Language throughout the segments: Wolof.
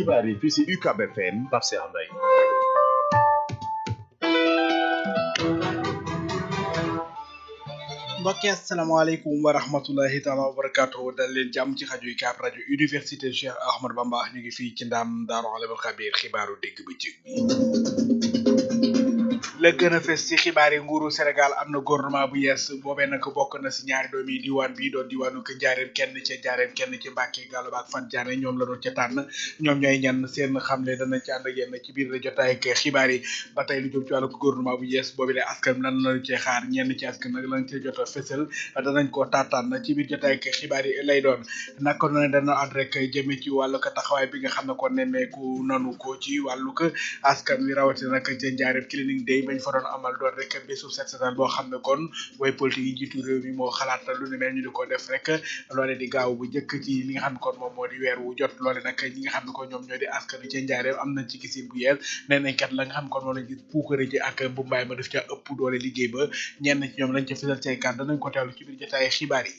xibaar yi fii si UCAB FM Pape Cheikh Mbaye. mbokk yi asalaamaaleykum wa rahmatulahi taala wa barakaatu dal leen jàmm ci rajo UCAB rajo université Cheikh Ahmadou Bamba ñu ngi fii ci ndaam Daaru Alimul Xabiir xibaaru dégg bëccëg bi la gën a fes ci xibaar yi nguuru Sénégal am na gouvernement bu yees boobee nag bokk na si ñaari doomi diwaan bi doon diwaanu ko Njaareem kenn ca Njaareem kenn ci Mbàkke Galo ak Fan Diané ñoom la doon ca tànn ñoom ñooy ñan seen xamle danañ ci ànd ak yéen ci biir jotaay ak xibaar yi ba tey lu jëm ci wàllu gouvernement bu yees boobi la askan lan lañ cee xaar ñenn ci askan nag lañ cee jot a fësal danañ koo taataan ci biir jotaay ak xibaar yi lay doon naka noonu dana ànd rek jëme ci wàllu ko taxawaay bi nga xam ne ko nemmeeku nanu ko ci wàllu ko askan wi rawatina nag ca Njaareem clinique day bañ fa doon amal doon rek bésu set setal boo xam ne kon way politique yi jiitu réew mi moo xalaat lu ni mel ñu di ko def rek loole di gaaw bu njëkk ci li nga xam ne kon moom moo di weer wu jot loole nag ñi nga xam ne kon ñoom ñoo di askan wi ca Njaareem am nañ ci gisin bu yees nee nañ kat la nga xam ne kon moom lañ gis puukare ji ak bu mbaay ma def ca ëpp doole liggéey ba ñenn ci ñoom lañ ca fisal cay kàddu danañ ko teewlu ci biir jotaay xibaar yi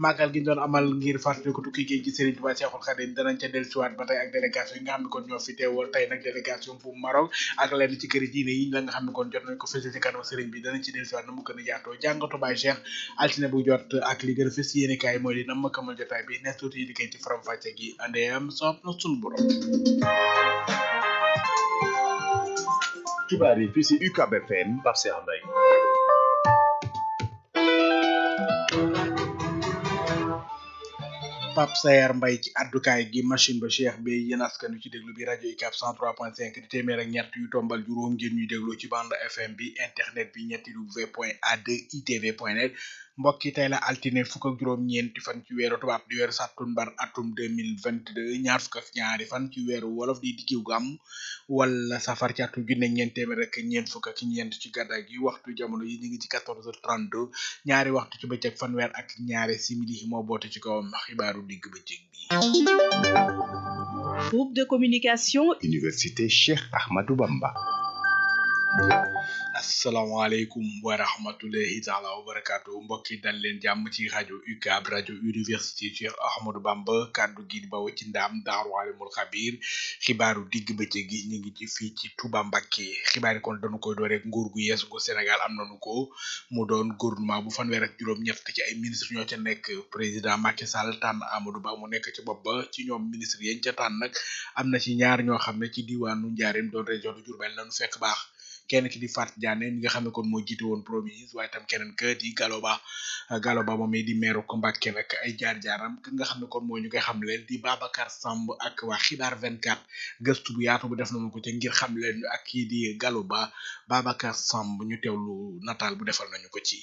màggal gi ñu doon amal ngir fàttali ko tukki géej gi Serigne Touba Cheikhoul Khadim danañ ca dellusiwaat ba tey ak délégation yi nga xam ne kon ñoo fi teewal tey nag délégation bu Maroc ak lenn ci këri diine yi la nga xam ne kon jot nañ ko fësal ci kanam Serigne bi danañ ci dellusiwaat na mu gën a yaatoo jàngatu Baye Cheikh altine bu jot ak li gën a fës yéene kaay mooy li na ma kamal jotaay bi nes tuuti yi di koy ci faram fàcce gi andeem soob na sunu borom. xibaar yi fii si UCAB FM Pape Cheikh Mbaye. Pape Sayar Mbaye ci addukaay gi machine ba Cheikh bi yéen askan wi ci déglu bi rajo UCAB 103.5 di téeméer ak ñett yu tombal juróom ngeen ñuy dégloo ci bande FM bi internet bi ñetti w.a2itv.net mbokk yi tey la altine fukk ak juróom-ñeenti fan ci weeru tubaab di weeru sàttumbar atum 2022 ñaar fukk ak ñaari fan ci weeru wolof di diggu gàmm wala safar ci atum junne ñeent téeméer ak ñeent fukk ak ñeent ci gàddaay gi waxtu jamono yi ñu ngi ci 14h32 ñaari waxtu ci bëccëg fanweer ak ñaari simili moo boote ci kawam xibaaru digg bëccëg bi. Groupe de communication Université Cheikh Ahmadou Bamba. asalaamaaleykum wa rahmatulahi taala wa barakaatu mbokk yi dal leen jàmm ci rajo UCAB rajo université Cheikh Ahmadou Bamba kaddu gi di bawo ci ndaam Daaru Alimul Xabiir xibaaru digg bëccëg gi ñu ngi ci fii ci Touba Mbacké xibaar yi kon dañu koy door rek nguur gu yees gu Sénégal am nañu ko mu doon gouvernement bu fanweer ak juróom-ñett ci ay ministre ñoo ca nekk président Macky Sall tànn Amadou Ba mu nekk ci bopp ba ci ñoom ministre yañ ca tànn nag am na ci ñaar ñoo xam ne ci diwaanu Njaareem doon région de Diourbel lañu fekk baax kenn ki di Fatou Diané mi nga xam ne kon moo jiite woon premier ministre waaye tam keneen ka di Gallo Ba moom di maire ko Mbacké nag ay jaar-jaaram ki nga xam ne kon moo ñu koy xam leen di Babacar Samb ak waa xibaar 24 gëstu bu yaatu bu def nañu ko ca ngir xam leen ak kii di Gallo Ba Babacar Samb ñu teewlu nataal bu defal nañu ko ci.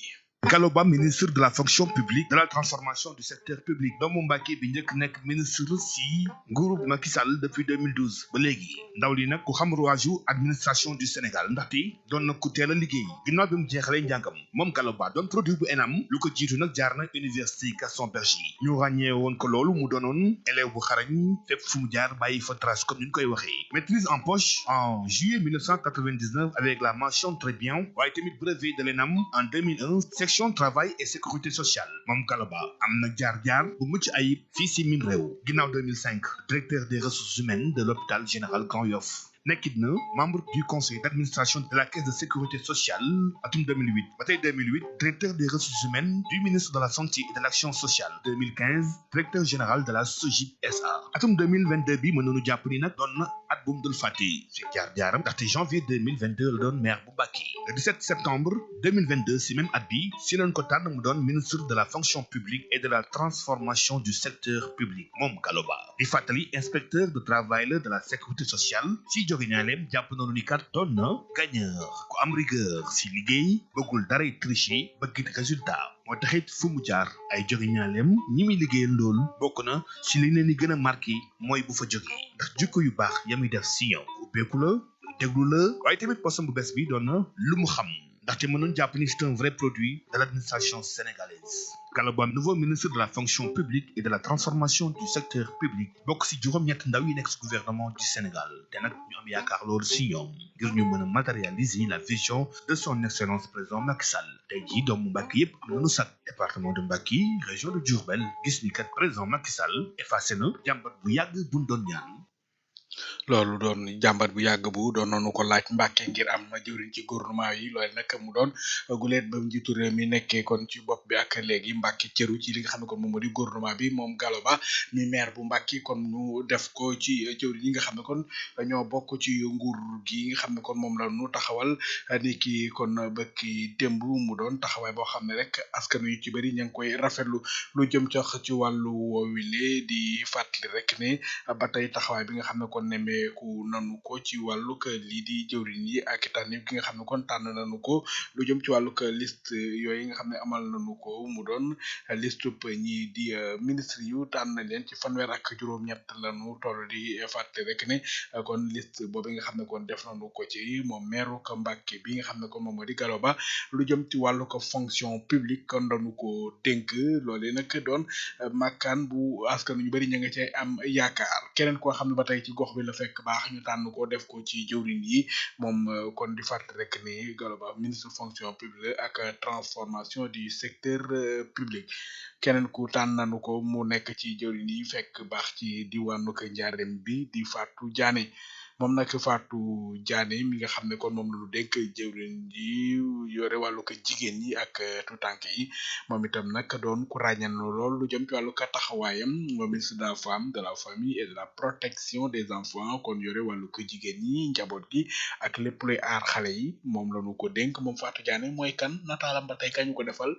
Gallo Ba ministre de la fonction publique de la transformation du secteur public doomu Mbacké bi njëkk nekk ministre si nguuru Macky Sall depuis 2012 ba léegi ndaw li nag ku xam rouage administration du Sénégal ndaxte doon na ku teel a liggéey ginnaaw bi mu jeexalee njàngam moom Gallo Ba doon produit bu ENAM lu ko jiitu nag jaar na université Gaston Berger ñu ràññee woon ko loolu mu doonoon élève bu xarañ fépp fu mu jaar bàyyi fa trace comme ni ñu koy waxee maîtrise en poche en juillet 1999 avec la mention très bien waaye tamit brevet de l'ENAM en 2001 section travail et sécurité sociale moom Gallo Ba am na jaar-jaar bu mucc ayib fii si min réew ginnaaw 2005 directeur des ressources humaines de l'hôpital général Grand Yoff nekkit na membre du conseil d'administration de la caisse de sécurité sociale atum 2008 ba tey 2008 directeur des ressources humaines du ministre de la santé et de l'action sociale 2015 directeur général de la SOGIP SA atum 2022 bi mënoonu jàpp ni nag doon na at bu mu dul fàtte ci jaar-jaaram ndaxte janvier 2022 la doon maire bu Mbacké le 17 septembre 2022 si même at bi si lañ ko tànn mu doon ministre de la fonction publique et de la transformation du secteur public moom Gallo Ba di fàttali inspecteur de travail la de la sécurité sociale si jóge ñaaleem jàpp nañu ni kat doon na gagneur ku am rigueur si liggéey bëggul daray tricher bëggit résultat moo taxit fu mu jaar ay jóge ñaaleem ñi muy liggéeyal loolu bokk na si li leen di gën a marqué mooy bu fa jógee ndax jikko yu baax ya muy def si ñoom ubbeeku la déglu la waaye tamit posam bu bees bi doon na lu mu xam ndaxte mënoon jàpp ni c'est un vrai produit de l'administration sénégalaise Gallo Ba nouveau ministre de la fonction publique et de la transformation du secteur public bokk si juróom-ñett ndaw yi nekk si gouvernement du Sénégal te nag ñu am yaakaar loolu si ñoom ngir ñu mën a matérialiser la vision de son excellence président Macky Sall tey jii doomu Mbacké yépp am nañu sax département de Mbacké région de Diourbel gis ni kat président Macky Sall effacé na jàmbat bu yàgg buñ doon ñaan loolu doon jàmbat bu yàgg bu doon nañu ko laaj Mbàkke ngir am jëwriñ ci gouvernement yi loolu nag mu doon guleet ba njiitu réew mi nekkee kon ci bopp bi ak léegi Mbàkke cëru ci li nga xam ne kon moom moo di gouvernement bi moom Gallo Ba mi maire bu Mbàkke kon ñu def ko ci jëwriñ yi nga xam ne kon ñoo bokk ci nguur gi nga xam ne kon moom la ñu taxawal ni ki kon bëkki démb mu doon taxawaay boo xam ne rek askan yu ci bëri ña ngi koy rafetlu lu jëm ci wàllu woowile di fàttali rek ne ba tey taxawaay bi nga xam ne kon nemmeeku nanu ko ci wàllug lii di jëwriñ yi ak tànn gi nga xam ne kon tànn nanu ko lu jëm ci wàllug liste yooyu nga xam ne amal nanu ko mu doon liste ñi di ministre yu tànn leen ci fanweer ak juróom-ñett lanu toll di fàttali rek ne kon liste boobu nga xam ne kon def nanu ko ci moom meeru ko Mbàkke bi nga xam ne kon moom moo di Gallo Ba lu jëm ci wàllug fonction publique kon dañu ko dénk loolee nag doon makkaan bu askan ñu bëri ñu nga cay am yaakaar keneen koo xam ne ba tey ci gox bi la fekk baax ñu tànn ko def ko ci jëwriñ yi moom kon di fàttali rek ni Gallo Ba ministre fonction publique ak transformation du secteur public keneen ku tànn nañu ko mu nekk ci jëwriñ yi fekk baax ci diwaanu ko Njaareem bi di Fatou Diané moom nag Fatou Diané mi nga xam ne kon moom la lu dénk jëwriñ ji yore wàllu ko jigéen ñi ak tuutànk yi moom itam nag doon ku ràññan lool lu jëm ci wàllu ko taxawaayam moom ministre de la femme de la famille et de la protection des enfants kon yore wàllu ko jigéen ñi njaboot gi ak lépp luy aar xale yi moom la ñu ko dénk moom Fatou Diané mooy kan nataalam ba tey kañu ko defal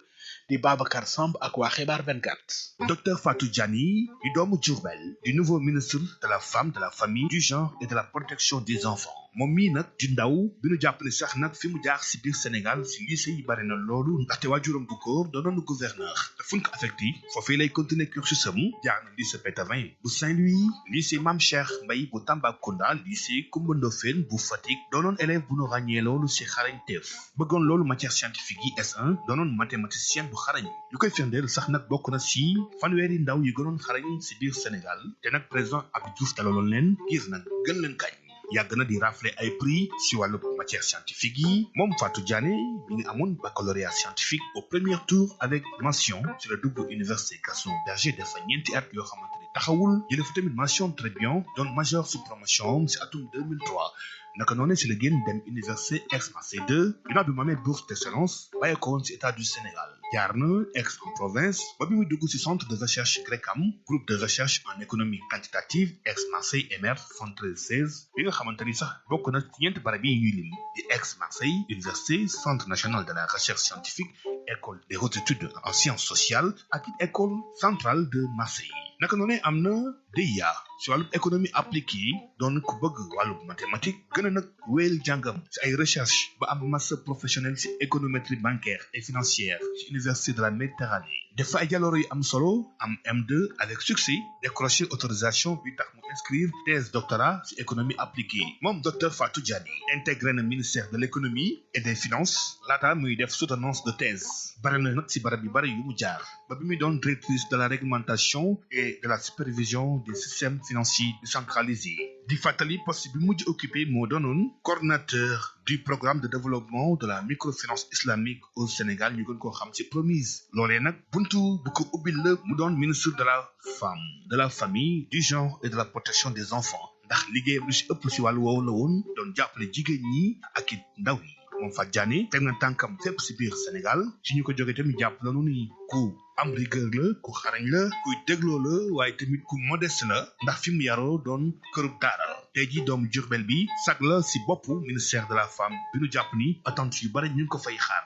di Babacar Samb ak waa Xibaar 24. Docteur Fatou Diané di doomu Diourbel du nouveau ministre de la femme de la famille du genre et de la protection des enfants moom mii nag di ndaw bi ñu jàpp ne sax nag fi mu jaar si biir Sénégal si lycée yi bari na loolu ndaxte waajuram bu góor doonoon gouverneur te fu ñu ko affecté foofee lay continuer cursus am jaar na lycée Pétavin bu Saint-Louis lycée Mame Cheikh Mbaye bu Tambacounda lycée Coumba Ndoffène bu Fatick doonoon élève bu ñu ràññee loolu si xarañteef bëggoon loolu matière scientifique yi S1 doonoon mathématicien bu xarañ lu koy firndeel sax nag bokk na si fanweeri ndaw yi gënoon xarañ si biir Sénégal te nag président Abdou Diouf dalaloon leen ngir nag gën leen kañ yàgg na di rafler ay prix si wàllu matière scientifique yi moom Fatou Diané mi ngi amoon baccalauréat scientifique au premier tour avec mention sur le double université Gaston Berger dafa ñeenti at yoo xamante ni taxawul jëlee fa tamit mention très bien doon major si promotion si atum 2003 naka noonu si la génn dem université Aix-Marseille 2 ginnaaw bi mu amee bourse d'excellence bàyyi ko woon si état du Sénégal jaar na Aix-en-Provence ba bi muy dugg si centre de recherche GRECAM groupe de recherche en économie quantitative Aix-Marseille MR 7316 bi nga xamante ni sax bokk na ci ñeenti barab yi ñuy lim di Aix-Marseille université centre national de la recherche scientifique école des hautes études en sciences sociales ak école centrale de Marseille naka noonu am na DEA si wàllu économie appliquée doon ku bëgg wàllu mathématique gën a nag wéyal jàngam si ay recherche ba am master professionnel si économétrie bancaire et financière si université de la Méditerranée def fa ay jalooro yu am solo am M2 avec succès décroché autorisation bi tax mu inscrire thèse doctorat si économie appliquée moom docteur Fatou Diané intégré na ministère de l'économie et des finances laata muy def soutenance de thèse bari na nag si barab yu bari yu mu jaar ba bi muy doon directrice de la réglementation et de la supervision des systèmes financiers décentralisés di fàttali poste bi mujj occupé moo doonoon coordonnateur du programme de développement de la microfinance islamique au Sénégal ñu gën koo xam ci Promise loolee nag buntu bu ko ubbil la mu doon ministre de la femme de la famille du genre et de la protection des enfants ndax liggéeyam lu si ëpp si wàllu woowu la woon doon jàppale jigéen ñi ak it ndaw yi moom Fatou Diané teg na tànkam fépp si biir Sénégal ci ñu ko jógee tamit jàpp nañu ni ku am rigueur la ku xarañ la kuy dégloo la waaye tamit ku modeste la ndax fi mu yaroo doon kërub daara tey jii doomu Jurbel bi sag la si boppu ministère de la femme bi nu jàpp ni attentes yu bari ñu ngi ko fay xaar.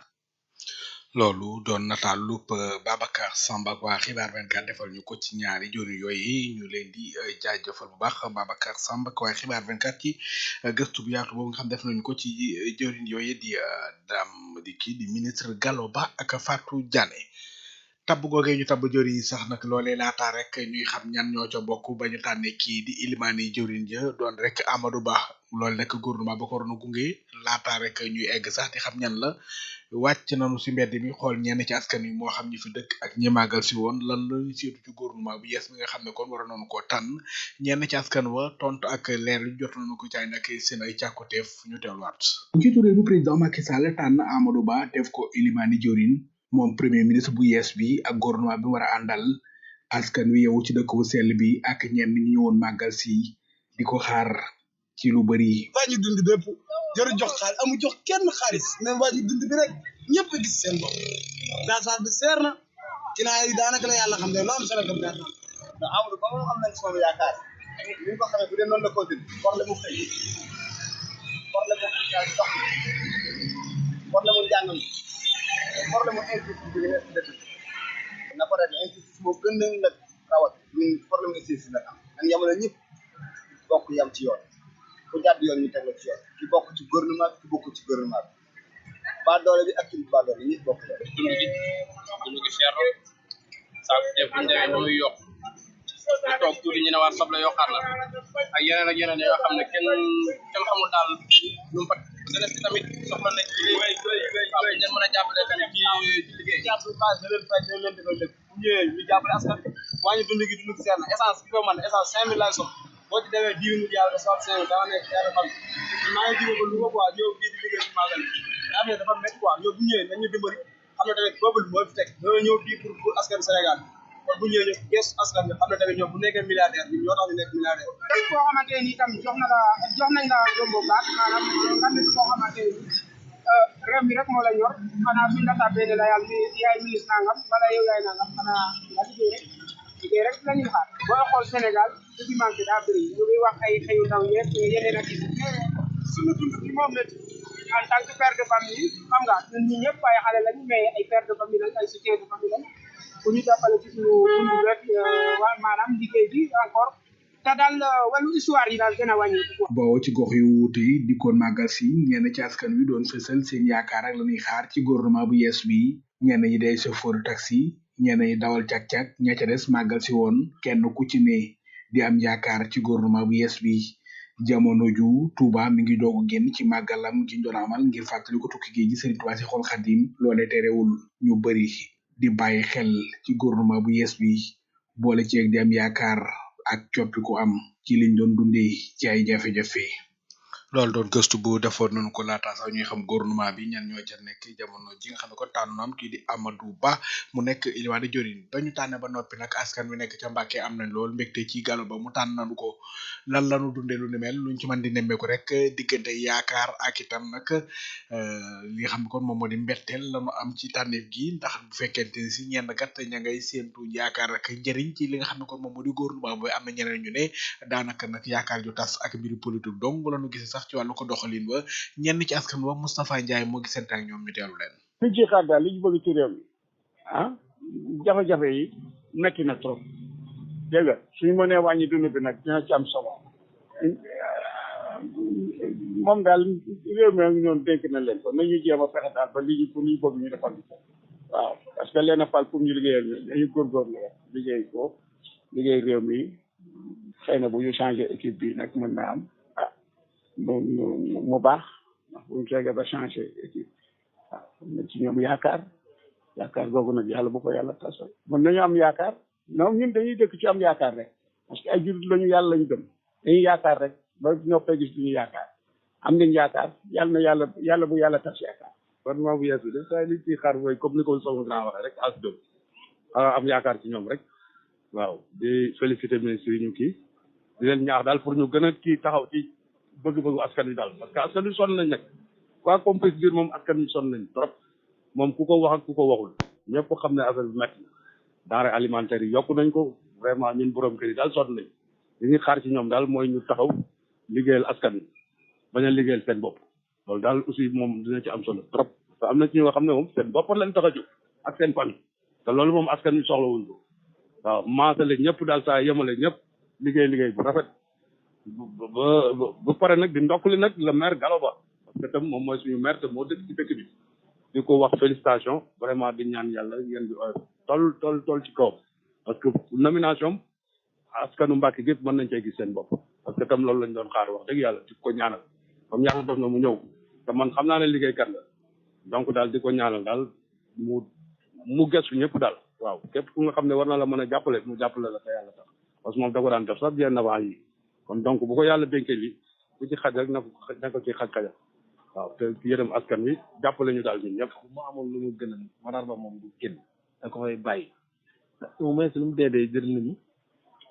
loolu doon nataalu Babacar Samb ak waa Xibaar 24 defal ñu ko ci ñaari joni yooyu ñu leen di jaajëfal bu baax Babacar Samb ak waa Xibaar 24 ci gëstu bu yaatu boobu nga xam def nañu ko ci jëriñ yooyu di di ministre Gallo Ba ak Fatou Diané tabb googee ñu tabb jëriñ yi sax nag loolee laataa rek ñuy xam ñan ñoo ca bokk ba ñu tànnee kii di ilimaani jëriñ ja doon rek Amadou Ba loolu nag gouvernement ba ko waroon a gunge laataa rek ñuy egg sax di xam ñan la wàcc nañu si mbedd mi xool ñenn ci askan wi moo xam ñi fi dëkk ak ñi màggal si woon lan la ñu seetu ci gouvernement bu yees bi nga xam ne kon waroon nañu koo tànn ñenn ci askan wa tontu ak leer yu jot nañu ko caay nag seen ay càkkuteef ñu teewluwaat. njiitu réew mi président Macky Sall tànn Amadou Ba def ko ilimaani jëriñ moom premier ministre bu yees bi ak gouvernement bi war a àndal askan wi yow ci dëkk bu sell bi ak ñenn ñi ñëwoon màggal si di ko xaar ci lu bari. wàññi dund bépp jëru jox xaalis amu jox kenn xaalis mais wàññi dund bi rek ñëpp a gis seen bopp gasoil bi seer na client yi daanaka la yàlla xam ne loo am solo ko gasoil da Amadou Ba moom am nañ sama yaakaar ni ñu ko xamee bu dee noonu la continue problème mu xëy problème mu dox problème mu njàng mi problème mu injustice bi nekk dëkk na ko rek injustice moo gën a nag rawat ñun problème injustice la am nan yamale ñëpp bokk yam ci yoon ku jàdd yoon ñu teg la ci yoon ki bokk ci gouvernement ki bokk ci gouvernement bi ba doole bi ak ki ba doole ñëpp bokk la dund gi cher saa te bu ndewee ñu muy yokk ñu toog tuuti ñu ne waa soble yokkaat na ak yeneen yoo xam ne kenn xamul daal lu mu fa jeunesse bi tamit soxla nañ ci waaw ñu mën a jàppale tamit ci liggéey jàppale base da leen fay da leen defal dëkk bu ñëwee ñu jàppale askan wàññi dund gi seer na essence bi ko mën essence 5000 laay soxla boo ci demee 10 000 yàlla soit 5 daa nekk yàlla fal maa ngi jóge ko lu ko quoi ñëw fii di liggéey ci magal affaire dafa métti quoi ñëw bu ñëwee nañu dimbali xam ne tamit peuple moo fi teg dañoo ñëw fii pour askan Sénégal kon bu ñëwee ñu gees askan bi xam ne tamit ñoom bu nekkee milliardaire bi ñoo tax ñu nekk milliardaire képp koo xamante ni tam jox nañ la yombo baat maanaam xam ne koo xamante ni réew mi rek moo la ñor xanaa suñ la tàbbee ne la yàlla yaay ministre nangam wala yow yaay nangam xanaa nga liggéey rek la ñuy xaar booy xool Sénégal su ci manqué daa bëri ñu ngi wax ay xëyu ndaw yeeg yeneen ak yi suñu dund bi moom métti en tant que père de famille xam nga ñun ñi ñëpp ay xale lañu mais ay père de famille lañ ay soutien de famille lañ bu ñu jàppale ci suñu dund rek maanaam liggéey bi encore te daal wàllu histoire yi daal gën a wàññeeku quoi. boo ci gox yu wuute yi dikkoon màggal si ñenn ci askan wi doon fësal seen yaakaar ak la ñuy xaar ci gouvernement bu yees bi ñenn ñi day chauffeur taxi ñenn ñi dawal càq-càq ña ca des màggal si woon kenn ku ci ne di am yaakaar ci gouvernement bu yees bi jamono ju Touba mi ngi doog a génn ci màggalam gi ñu doon amal ngir fàttali ko tukki géej gi Serigne Touba si xol Xadim loolee terewul ñu bari di bàyyi xel ci gouvernement bu yees bi boole ceeg di am yaakaar ak coppiku am ci liñ doon dundee ci ay jafe-jafe. loolu doon gëstu bu defoon nañu ko laata sax ñuy xam gouvernement bi ñan ñoo ca nekk jamono ji nga xam ne kon tànn naam kii di Amadou Ba mu nekk iliwaane jorin ba ñu tànne ba noppi nag askan wi nekk ca Mbàkke am nañ lool mbégte ci galo ba mu tànn nañu ko lan lañu dundee lu ni mel luñ ci mën di nemmeeku rek diggante yaakaar ak itam nag li nga xam ne kon moom moo di mbetteel lañu am ci tànneef gi ndax bu fekkente ni si ñenn kat ña ngay séentu yaakaar ak njëriñ ci li nga xam ne kon moom moo di gouvernement booy am na ñeneen ñu ne daanaka nag yaakaar ju tas ak mbiru politique dong lañu gisee sax ci wàllu ko doxalin ba ñenn ci askan wa Moustapha Ndiaye moo gisante ak ñoom ñu teelu leen li ci xaar daal li ñu bëgg ci réew mi jafe-jafe yi metti na trop dégg nga suñu mënee wàññi dund bi nag dina ci am solo moom daal réew mi ak ñoom dénk na leen ko nañu jéem a fexe daal ba li ñu bëgg ñu defal ko waaw parce que leen a fal pour ñu liggéeyal ñu dañu góorgóorlu rek liggéey réew mi xëy na bu ñu changé équipe bi nag mën naa am mu baax ndax bu ñu fekkee ba changé équipe waaw na ci ñoom yaakaar googu nag yàlla bu ko yàlla tasal mën nañu am yaakaar ñoom ñun dañuy dëkk ci am yaakaar rek parce que ay jullit lañu yàlla lañu gëm dañuy yaakaar rek ba ñoppee gis duñu yaakaar am nañ yaakaar yàlla bu yàlla tas yaakaar gouvernement bu yees bi de saa li ci xaar mooy comme ni ko sama grand waxee rek as dëm am yaakaar ci ñoom rek waaw di féliciter ministre yi ñu kii di leen ñaax daal pour ñu gën a kii taxaw ci bëgg-bëggu askan wi daal parce que askan wi sonn nañ nag quoi compris biir moom askan wi sonn nañ trop moom ku ko wax ak ku ko waxul ñëpp xam ne affaire bi métti denrée alimentaire yi yokk nañ ko vraiment ñun borom kër yi daal sonn nañ li ñuy xaar ci ñoom daal mooy ñu taxaw liggéeyal askan wi bañ a liggéeyal seen bopp loolu daal aussi moom dina ci am solo trop parce que am na ci ñoo xam ne moom seen bopp lañ tax a jóg ak seen famille te loolu moom askan wi soxlawuñ ko waaw maasale ñëpp daal saa yemale ñëpp liggéey bu rafet ba pare nag di ndokkali nag le maire Gallo Ba parce que tam moom mooy suñu maire te moo dëkk ci dëkk bi di ko wax félicitation vraiment di ñaan yàlla yéen bi toll ci kaw parce que nomination askanu Mbàkke gépp mën nañ cee gis seen bopp parce que tam loolu lañ doon xaar wax dëgg yàlla di ko ñaanal comme yàlla def na mu ñëw te man xam naa ne liggéeykat la donc daal di ko ñaanal daal mu gëstu ñëpp daal waaw képp ku nga xam ne war na la mën a jàppale mu jàppale la te yàlla tax parce que moom da ko daan def sax bien avant yi kon donc bu ko yàlla dénkee li ku ci xaj rek na ko ci xaj-xaja waaw te yërëm askan wi jàppale ñu daal ñun ñëpp mu amoon lu mu gën a Matar Ba moom du génn da ko fay bàyyi au moins lu mu dee jëriñ nañu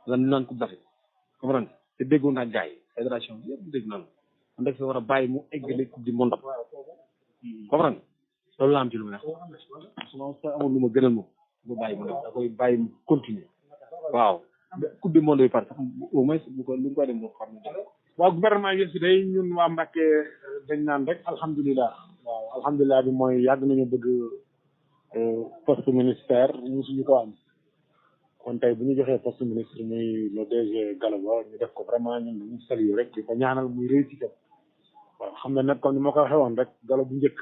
lan naan ko basi comprendre te déggoon naa gars yi fédération bi yëpp dégg nañu man daf fi war a bàyyi mu eggale coupe du monde comprendre loolu la am ci lu ma wax su ma amoon lu ma gënal moom mu bàyyi mu def da koy bàyyi mu continuer waaw coupe du monde bi par sax au moins bu ko lu mu koy dem moo xam ne waaw gouvernement yi fi day ñun waa Mbacké dañ naan rek alhamdulilah waaw alhamdulilah bi mooy yàgg nañu bëgg poste ministère musuñu ko am kon tey bu ñu joxee poste ministre muy le DG Gallo Ba ñu def ko vraiment ñun dañu saluer rek di ko ñaanal muy réussite waaw xam ne nag comme ni ma ko waxee woon rek Gallo bu njëkk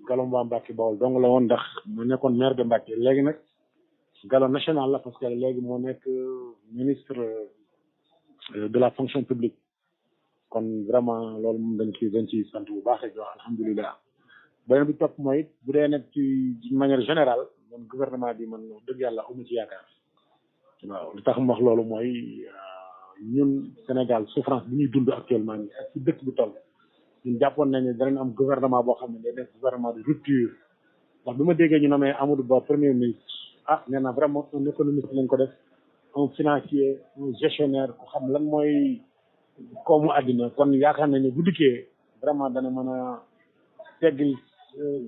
Gallo waa Mbacké Bawol dong la woon ndax mu nekkoon maire de Mbacké léegi nag Gallo national la parce que léegi moo nekk ministre de la fonction publique kon vraiment loolu moom dañ ci sant bu baax rek wax alhamdulilah beneen bi topp mooy bu dee nag ci manière générale man gouvernement bi man dëgg yàlla amu ci yaakaar waaw li tax mu wax loolu mooy ñun Sénégal souffrance bi ñuy dund actuellement nii ak ci dëkk bi toll ñun jàppoon nañ ne danañ am gouvernement boo xam ne day nekk gouvernement de rupture ndax bi ma déggee ñu nommé Amadou Ba premier ministre nee na vraiment un économiste lañ ko def un financier un gestionnaire ku xam lan mooy koomu àddina kon yaakaar nañ ne bu dikkee vraiment dana mën a teggil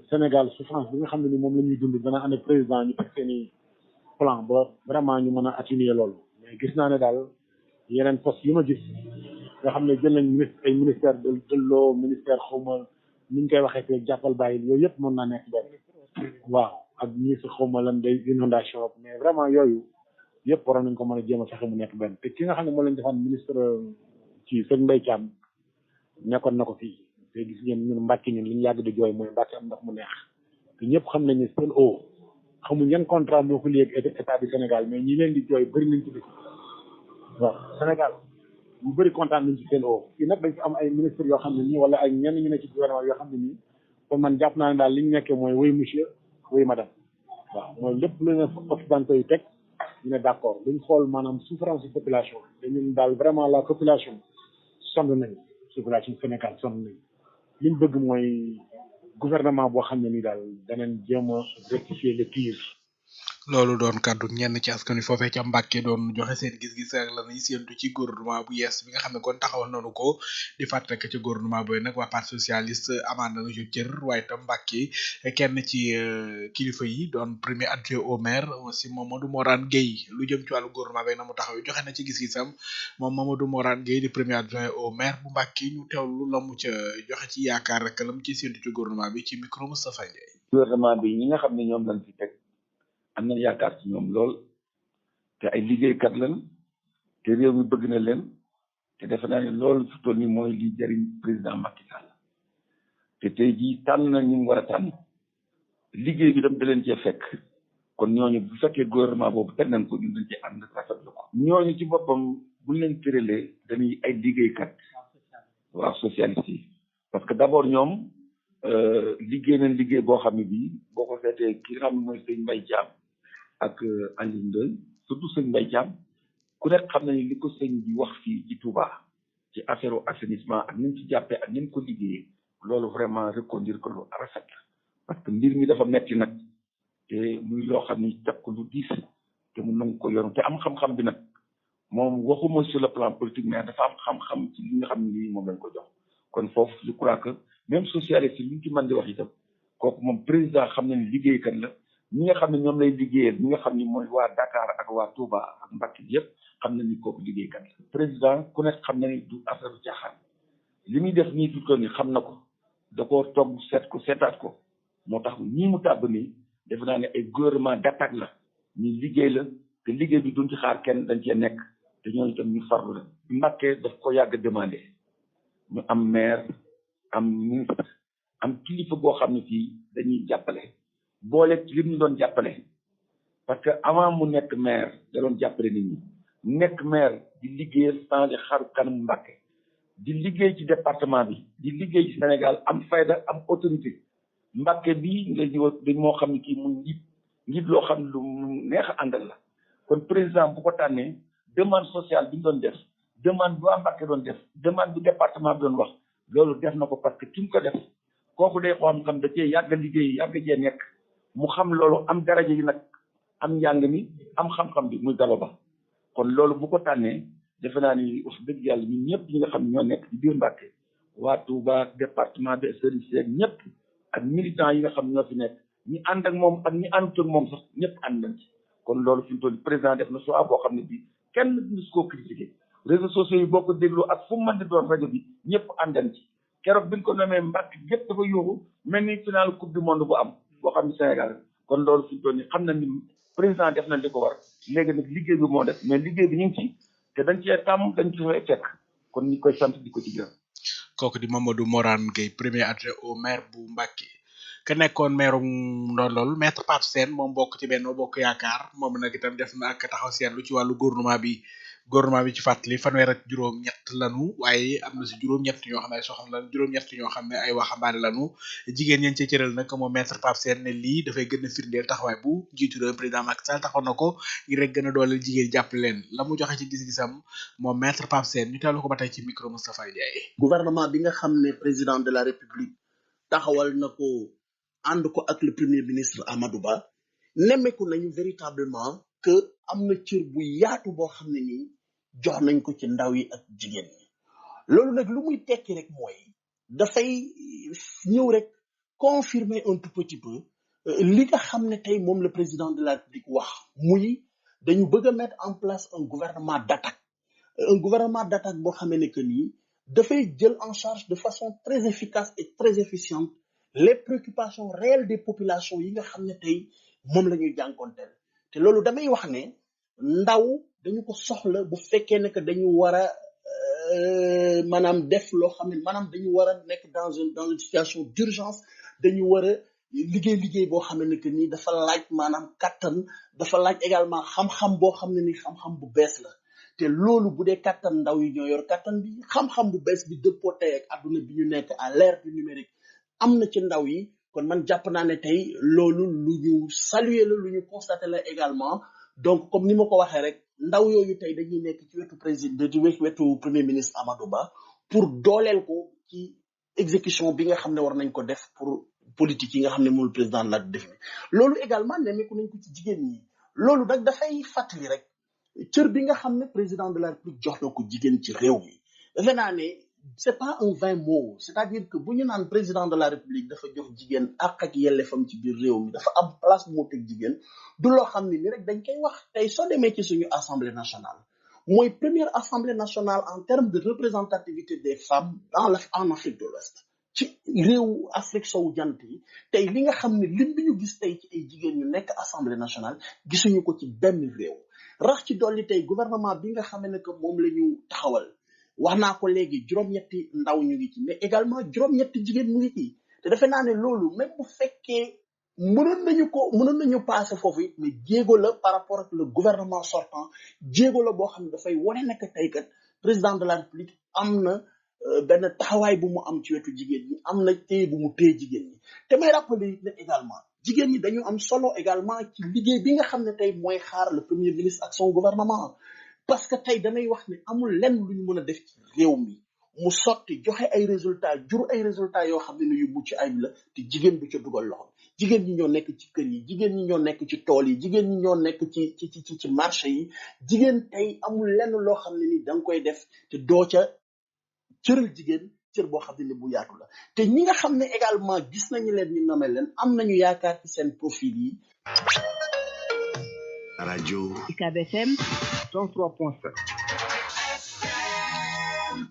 Sénégal souffrance bi nga xam ne ni moom la ñuy dund dana ànd ak président ñu teg seen i plan ba vraiment ñu mën a atténuer loolu mais gis naa ne daal yeneen poste yi ma gis nga xam ne jël nañ ay ministère de l'eau ministère xawma ni ñu koy waxee te jàppal bàyyi yooyu yëpp mën naa nekk benn waaw ak ministre xawma lan day inondation mais vraiment yooyu yëpp waroon nañ ko mën a jéem a fexe mu nekk benn te ki nga xam ne moo leen defoon ministre ci sëñ Mbaye Thiam nekkoon na ko fii te gis ngeen ñun Mbacké ñun li ñu yàgg di jooy mooy Mbacké am ndox mu neex te ñëpp xam nañ ne seen eau xamuñ yan contrat moo ko lié ak état du Sénégal mais ñi leen di jooy bëri nañ ci dëkk waaw Sénégal ñu bëri kontaan nañ ci seen eau fii nag dañ fi am ay ministres yoo xam ne nii wala ay ñenn ñu ne ci gouvernement yoo xam ne nii kon man jàpp naa ne daal li ñu nekkee mooy oui monsieur oui madame waaw mooy lépp lu ne occidentaux yi teg ñu ne d'accord duñ xool maanaam souffrance de population te ñun daal vraiment la population sonn nañ population Sénégal sonn nañ li ñu bëgg mooy gouvernement boo xam ne ni daal danañ jéem a rectifier le tir. loolu doon kaddu ñenn ci askan wi foofee ca Mbacké doon joxe seen gis-gis ak la ñuy séentu ci gouvernement bu yees bi nga xam ne kon taxawal nañu ko di fàttali rek ci gouvernement booy nag waa parti socialiste amaan nañu ci cër waaye tam Mbacké kenn ci kilifa yi doon premier adjoint au maire aussi Mamadou Morane Gueye lu jëm ci wàllu gouvernement bi na mu taxaw joxe na ci gis-gisam moom Mamadou Morane Gueye di premier adjoint au maire bu Mbacké ñu teewlu la mu ca joxe ci yaakaar rek la mu ci séentu ci gouvernement bi ci micro Moustapha Ndiaye. gouvernement bi ñi nga xam ne ñoom lañ fi teg am nañ yaakaar ci ñoom lool te ay liggéeykat lañ te réew mi bëgg na leen te defe naa ne loolu fi toll nii mooy li jëriñ président Macky Sall te tey jii tànn na ñu war a tànn liggéey bi dem da leen cee fekk kon ñooñu bu fekkee gouvernement boobu teg nañ ko ñun dañ cee ànd rafetlu ko. ñooñu ci boppam buñ leen tëralee dañuy ay liggéeykat waaw socialiste yi parce que d'abord ñoom liggéey nañ liggéey boo xam ne bii boo ko seetee ki nga xam ne mooy sëñ Mbaye Thiam ak Alioune Ndoye surtout sëñ Mbaye Thiam ku nekk xam nañu li ko sëñ bi wax fii ci Touba ci affaire assainissement ak ni mu ci jàppee ak ni mu ko liggéeyee loolu vraiment reconduire ko lu rafet parce que mbir mi dafa metti nag te muy loo xam ni teg ko lu diis te mu nangu ko yoru te am xam-xam bi nag moom waxuma sur le plan politique mais dafa am xam-xam ci li nga xam ne lii moom lañ ko jox kon foofu je crois que même socialiste yi ñu ci mën di wax itam kooku moom président xam na ni liggéeykat la ñi nga xam ne ñoom lay liggéeyal ñi nga xam ni mooy waa Dakar ak waa Touba ak Mbacké yëpp xam na ni kooku liggéeykat la. président ku nekk xam na ni du affaire bu caaxaan li muy def nii tout ni xam na ko da koo togg seetaat ko moo tax ñii mu tàbb nii defe naa ne ay gouvernement d'attaque la ñuy liggéey la te liggéey bi duñ ci xaar kenn dañ cee nekk te ñooñu itam ñu farlu la. Mbacké daf ko yàgg demandé ñu am maire am ministre am kilifa boo xam ne fii dañuy jàppale boole li ñu doon jàppale parce que avant mu nekk maire da doon jàppale nit ñi nekk maire di liggéeyal changé xaru kanam Mbacké di liggéey ci département bi di liggéey ci Sénégal am fayda am autorité Mbacké bii nga ñëw dañ moo xam ne kii mu njiit loo xam ne lu neex a àndal la kon président bu ko tànnee demande sociale bi ñu doon def demande bu waa Mbacké doon def demande bu département bi doon wax loolu def na ko parce que ki mu ko def kooku day xam da cee yàgg liggéey yàgg cee nekk mu xam loolu am daraja yi nag am njàng mi am xam-xam bi muy Gallo Ba kon loolu bu ko tànnee defe naa ni wax dëgg yàlla ñun ñëpp ñi nga xam ne ñoo nekk ci biir Mbàkke waa Touba département de service yeeg ñëpp ak militants yi nga xam ñoo fi nekk ñi ànd ak moom ak ñi àndut ak moom sax ñëpp ànd nañ ci kon loolu fi mu toll président def na choix boo xam ne bii kenn mus koo critiqué réseaux sociaux yi boo ko déglu ak fu mu mën di doon rajo bi ñëpp àndan ci keroog bi ñu ko nommé Mbàkke gépp dafa yuuxu mel ni final coupe du monde bu am boo xam ne Sénégal kon loolu fi mu toll nii xam na ni président def na li ko war léegi nag liggéey bi moo def mais liggéey bi ñu ngi ci te dañ cee tàmm dañ ci fay fekk kon ñu koy sant di ko ci gërëm. kooku di Mamadou Morane Gueye premier adjoint au maire bu Mbacké ka nekkoon maire Ndondol maître Pape Sène moom bokk ci Benno Bokk Yaakaar moom nag itam def na ak taxaw seetlu ci wàllu gouvernement bi ci fàttali fanweer ak juróom-ñett lanu waaye am na si juróom-ñett ñoo xam ne ay soxna lan juróom-ñett ñoo xam ne ay waxambaane lanu jigéen ñeen ci cëral nag moom maître Pape Sène ne lii dafay gën a firndeel taxawaay bu njiitu réew président Macky Sall taxaw na ko ngir rek gën a dooleel jigéen jàpp leen la mu joxe ci gis-gisam moom maître Pape Sène ñu teewlu ko ba tey ci micro Moustapha Ndiaye. gouvernement bi nga xam ne président de la république taxawal na ko ànd ko ak le premier ministre Amadou Ba nemmeeku nañu véritablement que am na cër bu yaatu boo xam ne nii jox nañ ko ci ndaw yi ak jigéen ñi loolu nag lu muy tekki rek mooy dafay ñëw rek confirmer un tout petit peu li nga xam ne tey moom le président de la république wax muy dañu bëgg a mettre en place un gouvernement d'attaque boo xamee ne que nii dafay jël en charge de façon très efficace et très efficiente les préoccupations réelles des populations yi nga xam ne tey moom la ñuy jànkonteel te loolu damay wax ne ndaw dañu ko soxla bu fekkee ne que dañu war a maanaam def loo xam ne maanaam dañu war a nekk dans une situation d'urgence dañu war a liggéey boo xam ne que nii dafa laaj maanaam kattan dafa laaj également xam-xam boo xam ne ni xam-xam bu bees la te loolu bu dee kattan ndaw yi ñoo yor kattan bi xam-xam bu bees bi dëppoo tey ak adduna bi ñu nekk à l'ère du numérique am na ci ndaw yi kon man jàpp naa ne tey loolu lu ñu saluer la lu ñu constater la également donc comme ni ma ko waxee rek ndaw yooyu tey dañuy nekk ci wetu président ci wetu premier ministre Amadou Ba pour dooleel ko ci exécution bi nga xam ne war nañ ko def pour politique yi nga xam ne moom président la def ni loolu également nemmeeku nañ ko ci jigéen ñi loolu nag dafay fàttali rek cër bi nga xam ne président de la République jox na ko jigéen ci réew mi defe naa ne c'est pas un vain mot c'est-à-dire que bu ñu naan président de la République dafa jox jigéen ak yelleefam ci biir réew mi dafa am place moo teg jigéen du loo xam ne ni rek dañ koy wax tey soo demee ci suñu assemblée nationale mooy première assemblée nationale en termes de représentativité des femmes en Afrique de l'Ouest ci réew Afrique sowu jant yi tey li nga xam ne lim bi ñu gis tey ci ay jigéen ñu nekk assemblée nationale gisuñu ko ci benn réew rax ci dolli tey gouvernement bi nga xam ne que moom la ñu taxawal wax naa ko léegi juróom-ñetti ndaw ñu ngi ci mais également juróom-ñetti jigéen ñu ngi ci te defe naa ne loolu même bu fekkee mënoon nañu passé foofu it mais jéego la par rapport ak le gouvernement sortant jéego la boo xam ne dafay wane nekk tey kat président de la république am na benn taxawaay bu mu am ci wetu jigéen ñi am na téye bu mu téye jigéen ñi te may rappeler it ne également jigéen ñi dañu am solo également ci liggéey bi nga xam ne tey mooy xaar le premier ministre ak son gouvernement parce que tey damay wax ne amul lenn lu ñu mën a def ci réew mi mu sotti joxe ay résultats jur ay résultats yoo xam ne yu mucc ayib la te jigéen du ca dugal loxo jigéen ñi ñoo nekk ci kër yi jigéen ñi ñoo nekk ci tool yi jigéen ñi ñoo nekk ci marché yi jigéen tey amul lenn loo xam ne ni da nga koy def te doo ca cëral jigéen cër boo xam ne bu yaatu la te ñi nga xam ne également gis nañu leen ñu nomé leen am nañu yaakaar ci seen profil yi. rajo UCAB FM 103.7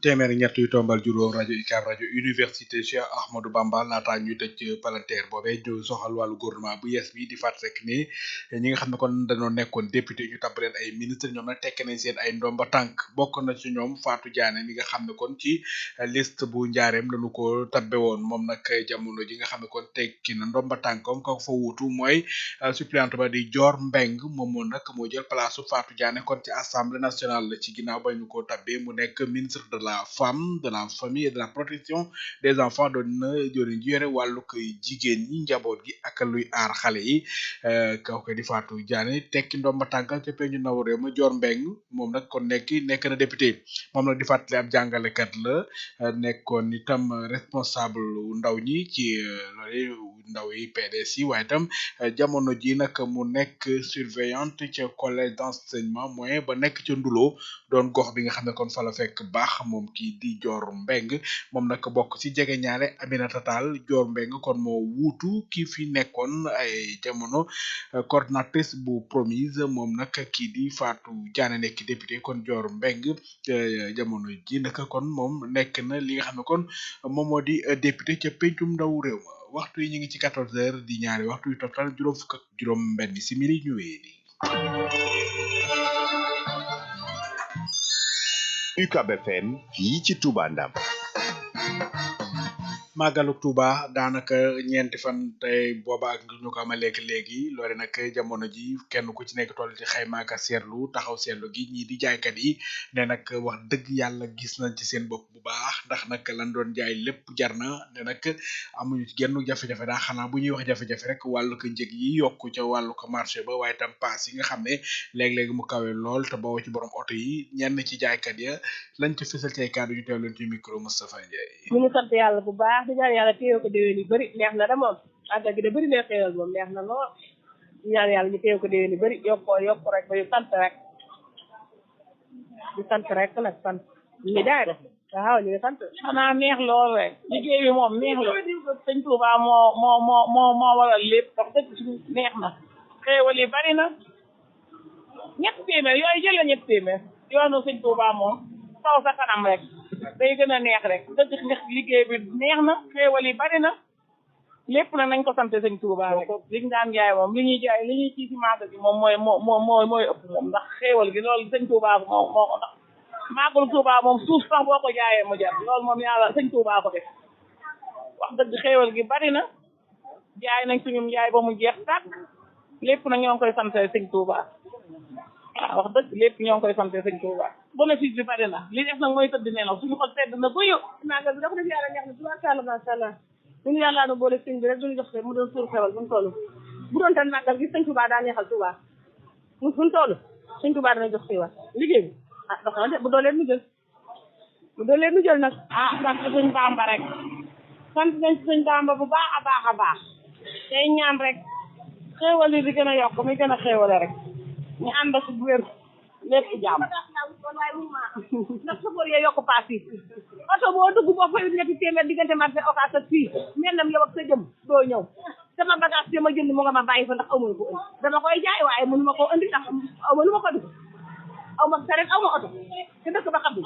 téeméer ñett yu tombal juróom rajo UCAB rajo université Cheikh Ahmadou Bamba laataa ñuy tëj palanteer boobee ñu soxal wàllu gouvernement bu yees bi di fàtt rek ni ñi nga xam ne kon dañoo nekkoon député ñu tabb leen ay ministre ñoom nag tekk nañ seen ay ndomba tànk bokk na ci ñoom Fatou Diané mi nga xam ne kon ci liste bu njaareem lañu ko tabbe woon moom nag jamono ji nga xam ne kon tekki na ndomba tànkam ko fa wuutu mooy suppléante ba di Dior Mbeng moom nag moo jël place su Fatou Diané kon ci assemblée nationale ci ginnaaw ba ñu ko tabbee mu nekk ministre de la femme de la famille et de la protection des enfants doon na jëriñ ji yore wàllu koy jigéen ñi njaboot gi ak luy aar xale yi kaw ko di Fatou Diané tekki ndomba tànkal ca peñu naw réew ma Dior Mbeng moom nag kon nekk na député moom nag di fàttali ab jàngalekat la nekkoon itam responsable ndaw ñi ci loolu ndaw yi PDS yi waaye itam jamono ji nag mu nekk surveillante ca collège d'enseignement moyen ba nekk ca Ndulo doon gox bi nga xam ne kon fa la fekk baax moom kii di Dior Mbeng moom nag bokk ci jege ñaale Aminata Tall Dior Mbeng kon moo wuutu ki fi nekkoon ay jamono coordinatrice bu promise moom nag kii di Fatou Diané nekk député kon Dior Mbeng jamono ji nag kon moom nekk na li nga xam ne kon moom moo di député ca pencum ndaw réew ma waxtu yi ñu ngi ci 14h di ñaari waxtu yu toftal juróom fukk ak juróom benn simili ñu wéeri UCAB FM fii ci Touba Ndam màggalu Touba daanaka ñeenti fan tey booba ak ñu ko amal léegi loole nag jamono ji kenn ku ci nekk toll ci xayma ak seetlu taxaw seetlu gi ñii di jaaykat yi ne nag wax dëgg yàlla gis nañ ci seen bopp bu baax ndax nag lan doon jaay lépp jar na ne nag amuñu ci genn jafe-jafe daa xanaa bu ñuy wax jafe-jafe rek wàllu ko njëg yi yokku ca wàllu ko marché ba waaye tam paas yi nga xam ne léeg-léeg mu kawe lool te bawoo ci borom oto yi ñenn ci jaaykat ya lañ ci fësal ci ay kàddu ñu teew leen ci micro Moustapha Ndiaye. ñu ngi sant yàlla bu baax di ñaan yàlla téye ko déwén yu bëri neex na de moom àggal gi de bëri na xéewal moom neex na lool di ñaan yàlla ñu téye ko déwén yu bëri yokku rek ba yu sant rek di sant rek nag sant ñu ngi jaay rek waaw ñu ngi sant xanaa neex lool rek liggéey bi moom neex la sëñ Touba moo waral lépp wax dëgg suñu neex na xéewal yi bari na ñett téeméer yooyu jël la ñett téeméer yoonu sëñ Touba moom taw sa kanam rek day gën a neex rek dëgg neex liggéey bi neex na xéewal yi bari na lépp nag nañ ko sant sëñ Touba rek liñ daan jaay moom li ñuy jaay li ñuy ci màggal gi moom mooy ëpp moom ndax xéewal gi loolu sëñ Touba moo ko ndax màggal Touba moom suuf sax boo ko jaayee mu jar loolu moom yàlla sëñ Touba ko def wax dëgg xéewal gi bari na jaay nañ suñum jaay ba mu jeex tàkk lépp nag ñoo ngi koy sant sëñ Touba waaw wax dëgg lépp ñoo ngi koy sant sëñ Touba bénéfice bi bari na li def nag mooy tëdd nelaw suñu xol sedd na guyu màggal bi dafa def yàlla neex na tubaarkàlla macha allah ñun yàlla na boole sëñ bi rek duñu jox mu doon suur xewal bu mu toll bu doon tan màggal gi sëñ Touba daa neexal Touba mu fu mu toll sëñ Touba dana jox xewal liggéey bi ah dox na de bu doolee nu jël nag sant sëñ Bamba rek sant nañ sëñ Bamba bu baax a baax tey ñaan rek xewal yi di gën a yokk muy gën a xewale rek ñu ànd ak bu wér lépp jàmm ndax safar yee yokk paas yi oto boo dugg boo fayut ñetti téeméer diggante marché Ocass ak fii mel nam yow ak sa jëm doo ñëw sama bagage bi ma jënd mu nga ma bàyyi fa ndax amuñu ko indi dama koy jaay waaye mënu ma koo indi ndax mënu ma ko dugg aw ma saret aw ma oto te dëkk ba xam bi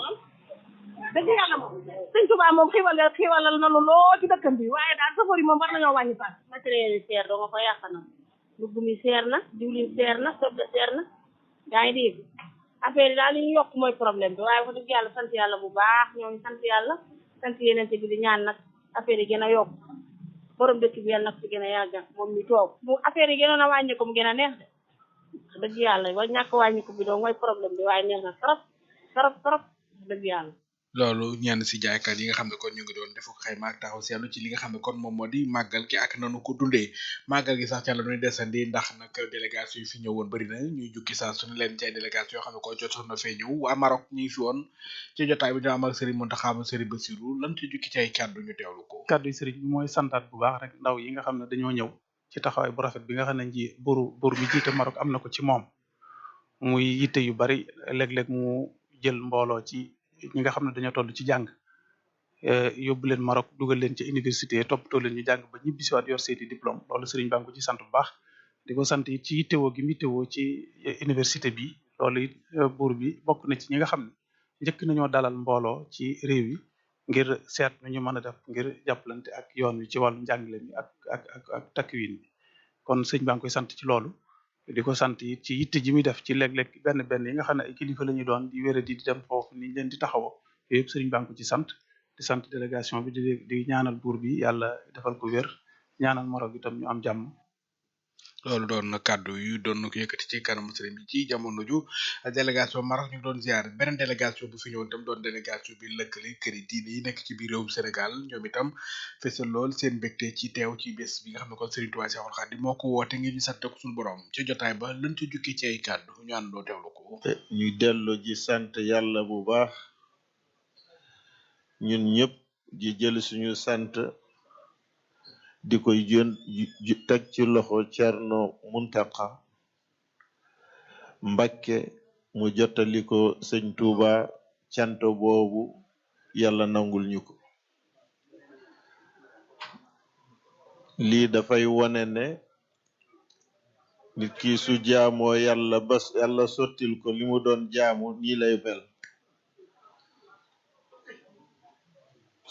dëgg yàlla moom sëñ Touba moom xiiwalal na lu loo ci dëkkam bi waaye daal safar yi moom war nañoo wàññi paas matériel yi seer doo nga ko yàq na dugg mi seer na diwlin seer na soble seer na yaa ngi dégg affaire yi daal li ñu yokk mooy problème bi waaye wax dëgg yàlla sant yàlla bu baax ñoo ngi sant yàlla sant yeneen bi di ñaan nag affaire yi gën a yokk borom dëkk bi yàlla nag fi gën a yàgg moom mi toog bu affaire yi gënoon a wàññi ko mu gën a neex de dëgg yàlla wa ñàkk wàññi ko bi doon mooy problème bi waaye neex na trop dëgg yàlla loolu ñenn si jaaykat yi nga xam ne kon ñu ngi doon def xayma ak taxaw seetlu ci li nga xam ne kon moom moo di màggal gi ak nanu ko dundee màggal gi sax ca la ñuy desandi ndax nag délégation yi fi ñëwoon bëri na ñuy jukki saa su ne leen ci ay délégation yoo xam ne ko jotoon na fee ñëw waa Maroc ñu ngi fi woon ci jotaay bi dina am ak Serigne Mountakha Serigne Bassirou lan ci jukki ci ay kàddu ñu teewlu ko. kàddu yi Serigne bi mooy santaat bu baax rek ndaw yi nga xam ne dañoo ñëw ci taxawaay bu rafet bi nga xam ne buur bi jiite Maroc am na ko ci moom muy yitte yu bari léeg-léeg mu jël mbooloo ci ñi nga xam ne dañoo toll ci jàng yóbbu leen Maroc dugal leen ci université toppatoo leen ñu jàng ba ñibbisiwaat yor seeni diplôme loolu Serigne baa ngi ko ci sant bu baax di ko sant it ci yittewoo gi mu yittewoo ci université bi loolu it buur bi bokk na ci ñi nga xam ne njëkk nañoo dalal mbooloo ci réew yi ngir seet nu ñu mën a def ngir jàppalante ak yoon wi ci wàllu njàngale mi ak takkwin bi kon sëñ baa ngi koy sant ci loolu di ko sant it ci yitte ji muy def ci léeg-léeg benn yi nga xam ne ay kilifa la ñu doon di wéra di dem foofu ni leen di taxawoo yooyu yëpp sëriñ baa ngi ko ci sant di sant délégation bi di ñaanal buur bi yàlla defal ko wér ñaanal Maroc itam ñu am jàmm. loolu doon na kàddu yu doon na ko yëkkati ci kanam sëriñ bi ci jamono ju délégation Maroc ñu ngi doon ziar beneen délégation bu fi ñëwoon itam doon délégation bi lëkkale këri diine yi nekk ci biir réewum Sénégal ñoom itam fesal lool seen mbégte ci teew ci bés bi nga xam ne kon Serigne Touba Cheikhoul Khadim moo ko woote ngir ñu sant ko suñu borom ci jotaay ba lañ ci jukki ci ay kàddu ñu àndoo teewlu ko. ñu dellu ji sant yàlla bu baax ñun ñëpp di jël suñu sant di koy teg ci loxo Cerno Muntaka Mbakke mu jottali ko sëñ Tuuba cant boobu yàlla nangul ñu ko. lii dafay wone ne nit ki su jaamoo yàlla ba yàlla sottil ko li mu doon jaamu nii lay mel.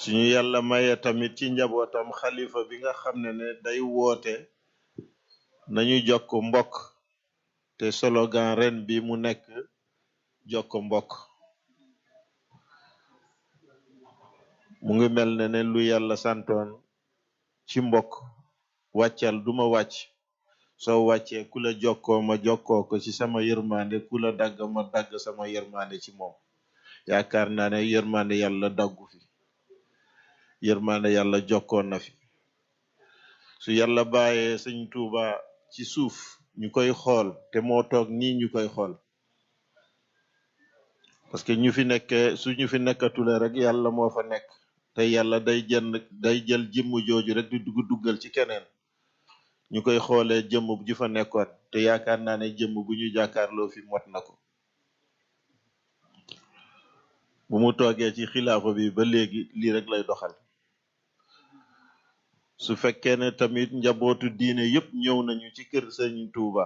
suñu yàlla maye tamit ci njabootam xalifa bi nga xam ne day woote nañu jokk mbokk te slogan ren bi mu nekk jokk mbokk. mu ngi mel ne lu yàlla santoon ci mbokk wàccal duma wàcc soo wàccee ku la jokkoo ma jokkoo ko ci sama yërmande ku la dagg ma dagg sama yërmande ci moom. yaakaar naa ne yërmande yàlla daggu fi yërmande yàlla jokkoon na fi. su yàlla bàyyee sëñ Tuuba ci suuf ñu koy xool te moo toog nii ñu koy xool parce que ñu fi nekkee su ñu fi nekkatule rek yàlla moo fa nekk te yàlla day jël jëmm jooju rek di duggal ci keneen ñu koy xoolee jëmm ji fa nekkoon te yaakaar naa ne jëmm bu ñu jàkkaarloo fi mot na ko. bu mu toogee ci xilaafa bi ba léegi lii rek lay doxal. su fekkee ne tamit njabootu diine yépp ñëw nañu ci kër sëñ Tuuba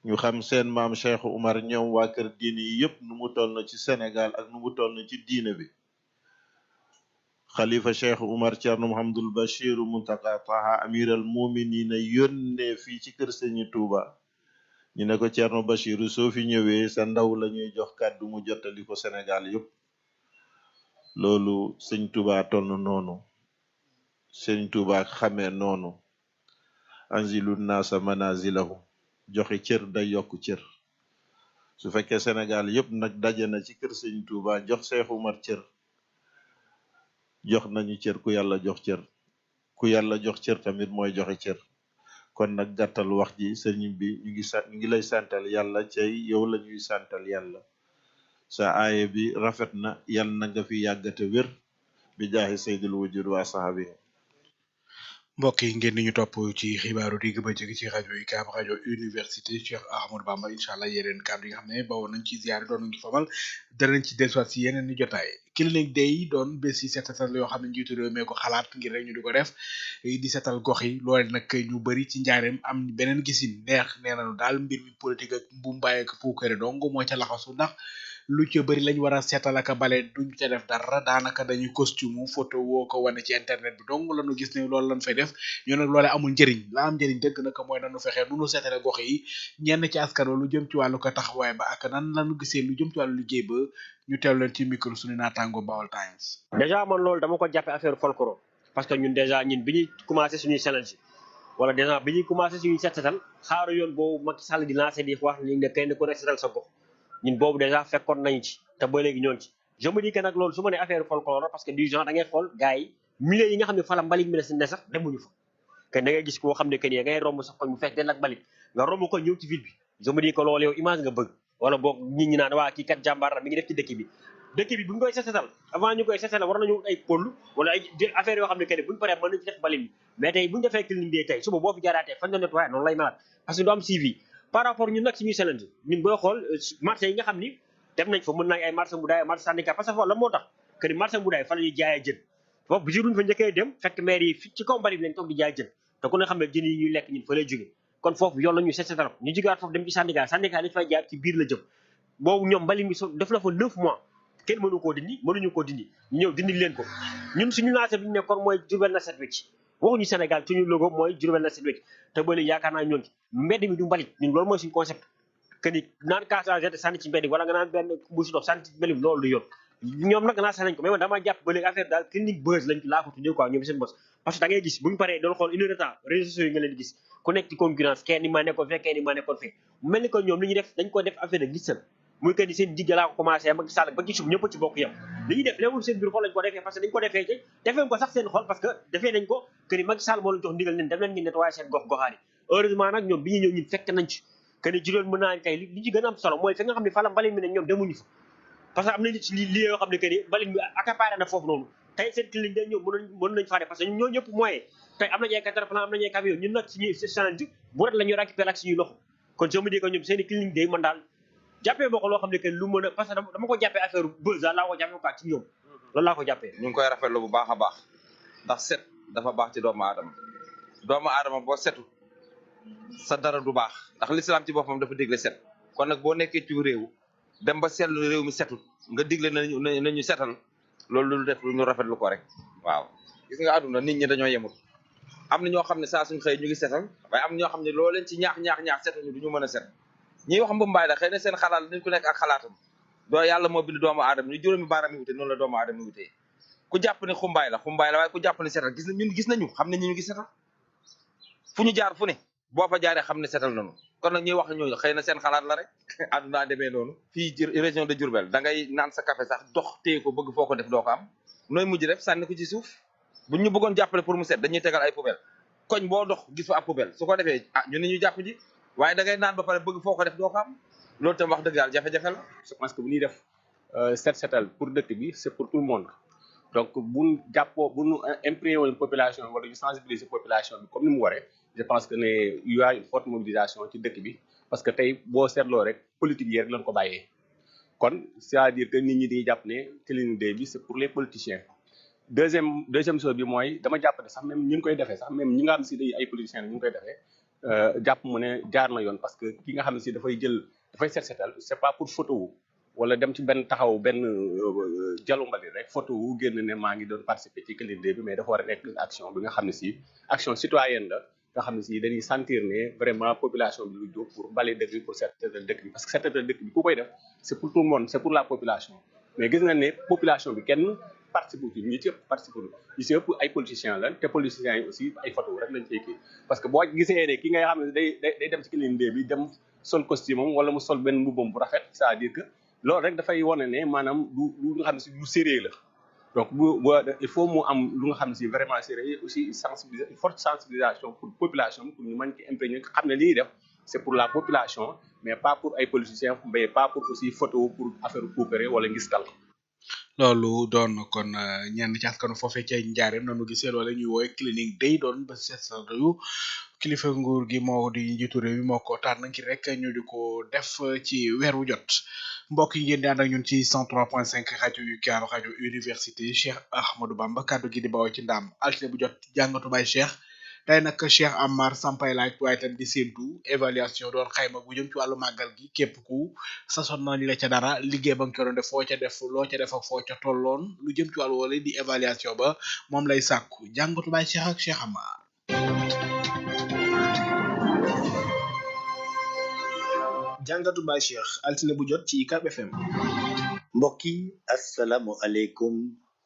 ñu xam seen maam Cheikh Oumar ñoom waa kër diine yi yépp nu mu toll na ci Sénégal ak nu mu toll na ci diine bi. xalifa Cheikh Oumar Thierno Mouhamadul Bachir Muntaka Taha amiral muminina yónnee fii ci kër sëñ Tuuba ñu ne ko Thierno Bachir soo fi ñëwee sa ndaw la ñuy jox kàddu mu jottali ko Sénégal yépp. loolu sëñ Tuuba toll noonu sëñ Tuuba xamee noonu anzilu naasa manazilahum joxe cër day yokk cër. su fekkee Sénégal yépp nag daje na ci kër sëñ Tuuba jox Cheikh Oumar cër jox nañu cër ku yàlla jox cër ku yàlla jox cër tamit mooy joxe cër. kon nag gàttal wax ji sëriñ bi ñu ngi lay santal yàlla cay yow la ñuy santal yàlla. sa aaye bi rafet na yàlla na nga fi yàggate wér bi jaahi sayyidul wujud wa sahabi. mbokk yi ngeen ñu topp ci xibaaru digg bëccëg ci rajo UCAB rajo université Cheikh Ahmadou Bamba incha allah yeneen kàddu yi nga xam ne bawoon nañ ci ziar doon nañ ci famal danañ ci dellusiwaat si yeneen ni jotaay. clinique day doon bés yi seetatal yoo xam ne njiitu réew mee ko xalaat ngir rek ñu di ko def di seetal gox yi loole nag ñu bëri ci njaareem am beneen gisin nee nañu daal mbir mi politique ak bu mbaay ak puukare dong moo ca laxasu ndax lu ca bëri lañ war a seetal ak bale duñ ca def dara daanaka dañuy costume photo woo ko wane ci internet bi dong lañu gis ne loolu lañ fay def ñoo nag loole amul njëriñ la am njëriñ dëgg nag mooy nañu fexee nu nu seetale gox yi ñenn ci askan lu jëm ci wàllu ko taxawaay ba ak nan lañu gisee lu jëm ci wàllu liggéey ba ñu teew leen ci micro suñu naataango Baol Times. déjà man loolu dama ko jàppe affaire folklore parce que ñun déjà ñun bi ñuy commencé suñuy challenge wala déjà bi ñuy commencé suñuy seetal xaaru yoon boobu Macky Sall di lancé di wax ni ne kenn ku nekk seetal sa gox ñun boobu déjà fekkoon nañ ci te ba léegi ñoon ci je me dis que nag loolu su ma nee affaire folklore parce que du genre da ngay xool gars yi milliers yi nga xam ne fa la mbalit mi ne sax demuñu fa que da ngay gis koo xam ne que ni ngay romb sax koñ mu fekk den ak mbalit nga romb ko ñëw ci ville bi je me dis que loolu yow image nga bëgg wala boog nit ñi naan waa kii kat jàmbaar la mi ngi def ci dëkk bi bu ñu koy seetal avant ñu koy seetal war nañu ay pôle wala ay affaire yoo xam ne que ni buñu paree mën nañ ci def mbalit mi mais tey buñu defee clinique day tey suba boo fi jaaraatee fan la nettoyé noonu lay malaat parce que du am suivi par rapport ñun nag suñuy challenge ñun booy xool marché yi nga xam ni dem nañ fa mën nañ ay marché Mboudaay marché syndicat parce que foofu la moo tax que ni marché Mboudaay fa la ñuy jaayee jën foofu bu jour ñu fa njëkkee dem fekk maire yi ci kaw mbalit bi lañ toog di jaay jën te ku ne xam ne jën yi ñuy lekk ñun fa lay jóge kon foofu yoon la ñuy seetal ñu jógewaat foofu dem ci syndicat li fay jaar ci biir la jëm boobu ñoom mbalit mi def na fa 9 mois kenn mënuñu koo dindi ñu ñëw dindi leen ko ñun suñu lancé bi ñu nekkoon mooy Diourbel na set wecc waxuñu Sénégal suñu logo mooy Diourbel na set wecc te ba léegi yaakaar naa ñoon ci mbedd mi du mbalit ñun loolu mooy suñu concept que ni naan kaasagete sànni ci mbedd wala nga naan benn mbuusi ndox sànni ci mbedd loolu du yoon ñoom nag lancé nañ ko mais man dama jàpp ba léegi affaire daal clinique buzz lañ laa ko tuddee quoi ñoom seen bos parce que da ngay gis buñu paree doon xool une heure de temps réseaux sociaux yi nga leen di gis ku nekk ci concurrence kenn ni maa nekkoon fee kenn ni maa nekkoon fee mel ni que ñoom li ñuy def dañ ko def affaire de gisal muy que ni seen digg laa ko commencé Macky Sall ba ci suuf ñëpp ci bokk yam li ñuy def léewul seen biir xol lañ ko defee parce que dañ ko defee ci defee ko sax seen xol parce que defee nañ ko que ni Macky Sall moo leen jox ndigal leen dem leen ngeen nettoyé seen gox goxaan yi heureusement nag ñoom bi ñu ñëw ñun fekk nañ ci que ni juróom mën naa kay li ci gën a am solo mooy fi nga xam ne fa la mbalit mi ne ñoom demuñu fa parce que am nañ ci li yoo xam ne que ni mbalit mi accaparé na foofu noonu tey seen clinique day ñëw mën nañ faa def parce que ñoo ñëpp moyen tey am nañu ay cataplan am nañu ay camion ñun nag suñuy challenge bu ret la ñuy récupérer ak suñuy loxo kon soo mu di ko ñoom seen i clinique day man daal jàppee boo ko loo xam ne que lu mën a parce que dama ko jàppee affaire buzz laa ko jàppee quoi ci ñoom loolu laa ko jàppee. ñu ngi koy rafetlu bu baax a baax ndax set dafa baax ci doomu aadama boo setu sa dara du baax ndax l'islam ci boppam dafa digle set kon nag boo nekkee ci réew dem ba seetlu réew mi setut nga digle nañu setal loolu lu def lu ñu rafetlu ko rek waaw gis nga àdduna nit ñi dañoo yemut am na ñoo xam ne saa suñ xëy ñu ngi setal waaye am na ñoo xam ne loo leen ci ñaax setuñu du ñu mën a set ñiy wax mbumbaay la xëy na seen xalaat nit ku nekk ak xalaatam doo yàlla moo bind doomu aadama ni juróomi baaraam yi wute noonu la doomu aadama yi wutee ku jàpp ne xumbaay la waaye ku jàpp ne setal gis nañu xam ne ñu ngi setal fu ñu jaar fu ne boo fa jaaree xam ne setal nañu kon nag ñuy wax ñooñu xëy na seen xalaat la rek àdduna demee noonu fii région de Diourbel da ngay naan sa café sax dox téye ko bëgg foo ko def doo ko am nooy mujj def sànni ko ci suuf buñ ñu bëggoon jàppale pour mu set dañuy tegal ay poubelle koñ boo dox gis fa ab poubelle su ko defee ñu ne ñu jàpp ji waaye da ngay naan ba pare bëgg foo ko def doo ko am loolu tam wax dëgg yàlla jafe-jafe la. je pense que bu ñuy def setal pour dëkk bi c'est pour tout le monde donc buñ jàppoo bu ñu imprégné woon population wala ñu sensibiliser population bi comme ni mu waree je pense que ne y a une forte mobilisation ci dëkk bi parce que tey boo seetloo rek politique yi rek lañ ko bàyyee kon c'est-à-dire que nit ñi dañuy jàpp ne Cleaning Day bi c'est pour les politiciens deuxième chose bi mooy dama jàpp ne sax même ñi ngi koy defee sax même ñi nga xam si day ay politiciens ñu ngi koy defee jàpp mu ne jaar na yoon parce que ki nga xam ne si dafay setal c'est pas pour photo wu wala dem ci benn taxaw benn jalu mbali rek photo wu génn ne maa ngi doon participer ci Cleaning Day bi mais dafa war a nekk action bi nga xam ne si action citoyenne la nga xam ne si dañuy sentir ne vraiment population bi lu jóg pour bale dëkk bi pour setal dëkk bi parce que setal dëkk bi ku koy def c'est pour tout le monde c'est pour la population mais gis nga ne population bi kenn participe ci ñi ci ëpp participe ñi ci ëpp ay politiciens la te politiciens yi aussi ay photo rek lañ cey kii parce que boo gisee ne ki nga xam ne day dem ci Cleaning Day bi dem sol costume am wala mu sol benn mbubbam bu rafet c'est-à-dire que loolu rek dafay wane ne maanaam lu nga xam ne si lu sérieux la donc il faut mu am lu nga xam ne si vraiment sérieux aussi une forte sensibilisation pour population pour ñu mën ci imprégner xam ne li ñuy def c'est pour la population mais pas pour ay politiciens mais pas pour aussi photo pour affaire coopéré wala ngistal loolu doon kon ñenn ci askanu foofee ca njaareem nanu gisee loole ñuy woowe Cleaning Day doon ba seetlu kilifa nguur gi moo di njiitu réew mi moo ko tànn ngir rek ñu di ko def ci weer wu jot mbokk yi ngeen di ànd ak ñun ci 103.5 rajo UCAB rajo université Cheikh Ahmadou Bamba kaddu gi di bawoo ci ndam altine bu jot jàngatu bay Cheikh tey nag Cheikh Amar sampay laaj waaye tam di séentu évaluation doon xayma bu jëm ci wàllu màggal gi képp ku sason nañ la ca dara liggéey ba nga ko doon def foo ca def loo ca def ak foo ca tolloon lu jëm ci wàllu wala di évaluation ba moom lay sàkku jàngatu bay Cheikh ak Cheikh Amar. jàngatu bay Cheikh altine bu jot ci UCAB FM. mbokk yi asalaamualeykum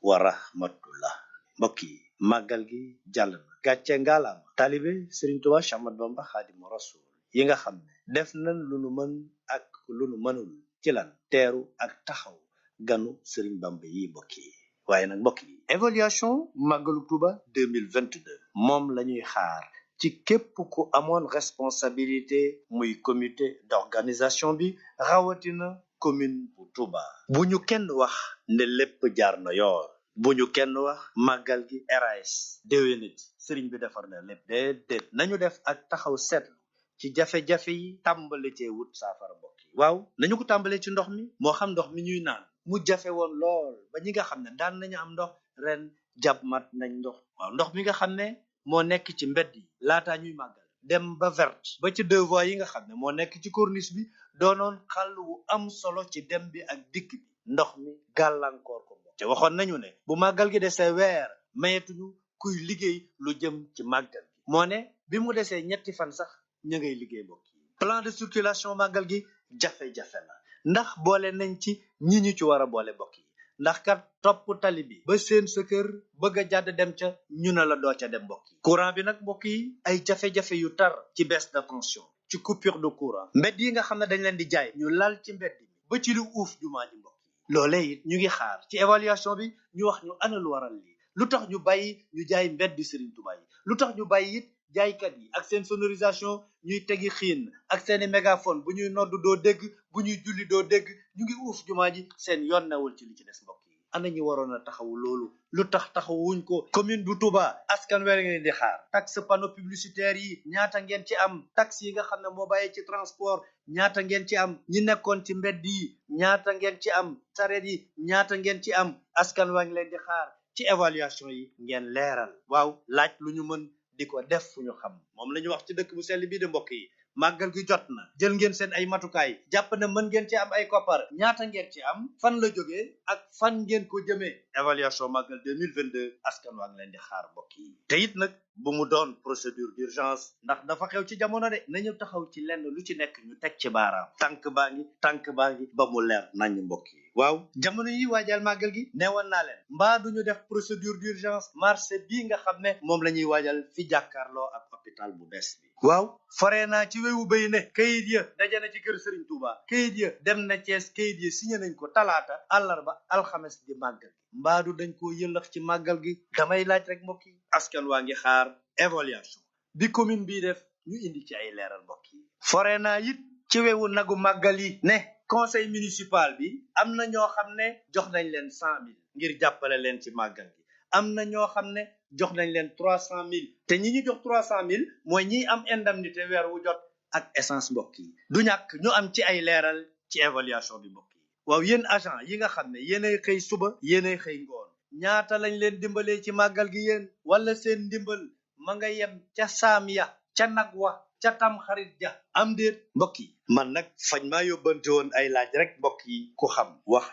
wa rahmatullah mbokk yi màggal gi jàll na gàcce ngalaama taalibe Serigne Touba Cheikh Ahmadou Bamba Khadimu Rasul yi nga xam ne def nañ lu nu mën ak lu nu mënul ci lan teeru ak taxaw ganu Serigne Bamba yi mbokk yi waaye nag mbokk yi évaluation màggalu Touba 2022 moom la ñuy xaar ci képp ku amoon responsabilité muy comité d'organisation bi rawatina commune bu Touba bu ñu kenn wax ne lépp jaar na yoon bu ñu kenn wax màggal gi RAS déwénati sëriñ bi defar na lépp déedéet nañu def ak taxaw seetlu ci jafe-jafe yi tàmbale cee wut saafara mbokk yi waaw nañu ko tàmbalee ci ndox mi moo xam ndox mi ñuy naan mu jafe woon lool ba ñi nga xam ne daan nañu am ndox ren jàpmat nañ ndox waaw ndox mi nga xam ne moo nekk ci mbedd yi laataa ñuy màggal dem ba verte ba ci deux voies yi nga xam ne moo nekk ci corniche bi doonoon xàll wu am solo ci dem bi ak dikk bi ndox mi gàllankoor ko te waxoon nañu ne bu màggal gi desee weer mayetuñu kuy liggéey lu jëm ci màggal gi moo ne bi mu desee ñetti fan sax ñu ngay liggéey mbokk yi plan de circulation màggal gi jafe-jafe la ndax boole nañ ci ñi ñu ci war a boole mbokk yi ndax kat topp tali bi ba seen sa kër bëgg a jàdd dem ca ñu ne la doo ca dem mbokk yi courant bi nag mbokk yi ay jafe-jafe yu tar ci baisse de tension ci coupure de courant mbedd yi nga xam ne dañ leen di jaay ñu lal ci mbedd mi ba ci lu uuf jumaa ji mbokk yi loolee it ñu ngi xaar ci évaluation bi ñu wax ñu ana lu waral lii lu tax ñu bàyyi ñu jaay mbeddi Serigne Touba yi lu tax ñu bàyyi it jaaykat yi ak seen sonorisation ñuy tegi xiin ak seeni mégaphone bu ñuy nodd doo dégg bu ñuy julli doo dégg ñu ngi uuf jumaa ji seen yoon newul ci li ci des mbokk yi ana ñu waroon a taxaw loolu lu tax taxawuñ ko commune bu Touba askan wi ngeen di xaar taxe panneau publicitaire yi ñaata ngeen ci am taxe yi nga xam ne moo bàyyee ci transport ñaata ngeen ci am ñi nekkoon ci mbedd yi ñaata ngeen ci am sareet yi ñaata ngeen ci am askan waa ngi leen di xaar ci évaluation yi ngeen leeral waaw laaj lu ñu mën di ko def fu ñu xam moom la ñu wax ci dëkk bu sell bii de mbokk yi màggal gi jot na jël ngeen seen ay matukaay jàpp na mën ngeen ci am ay koppar ñaata ngeen ci am fan la jógee ak fan ngeen ko jëmee évaluation màggal 2022 askan waa ngi leen di xaar mbokk yi te it nag bu mu doon procédure d'urgence ndax dafa xew ci jamono de nañu taxaw ci lenn lu ci nekk ñu teg ci baaraam tànk baa ngi ba mu leer nañ mbokk yi waaw jamono yi waajal màggal gi neewoon naa leen mbaa duñu def procédure d'urgence marché bii nga xam ne moom la ñuy waajal fi jàkkaarloo ak hôpital bu bees bi waaw foree naa ci wéwu béy ne kayit ya daje na ci kër Serigne Touba kayit ya dem na Thiès kayit ya signé nañ ko talaata àllarba alxames di màggal mbaadu dañ koo yëllax ci màggal gi damay laaj rek mbokk yi askan waa ngi xaar évaluation bi commune bii def ñu indi ci ay leeral mbokk yi foree naa it ci wewu nagu màggal yi ne conseil municipal bi am na ñoo xam ne jox nañ leen 100 000 ngir jàppale leen ci màggal gi am na ñoo xam ne jox nañ leen 300 000 te ñi ñu jox 300 000 mooy ñiy am indemnité weer wu jot ak essence mbokk yi du ñàkk ñu am ci ay leeral ci évaluation bi mbokk yi waaw yéen agent yi nga xam ne yéenay xëy suba yéenay xëy ngoon ñaata lañ leen dimbalee ci màggal gi yéen wala seen ndimbal ma nga yem ca saam ya ca nag wa ca tam xarit ja am déet mbokk yi man nag fañ maa yóbbante woon ay laaj rek mbokk yi ku xam wax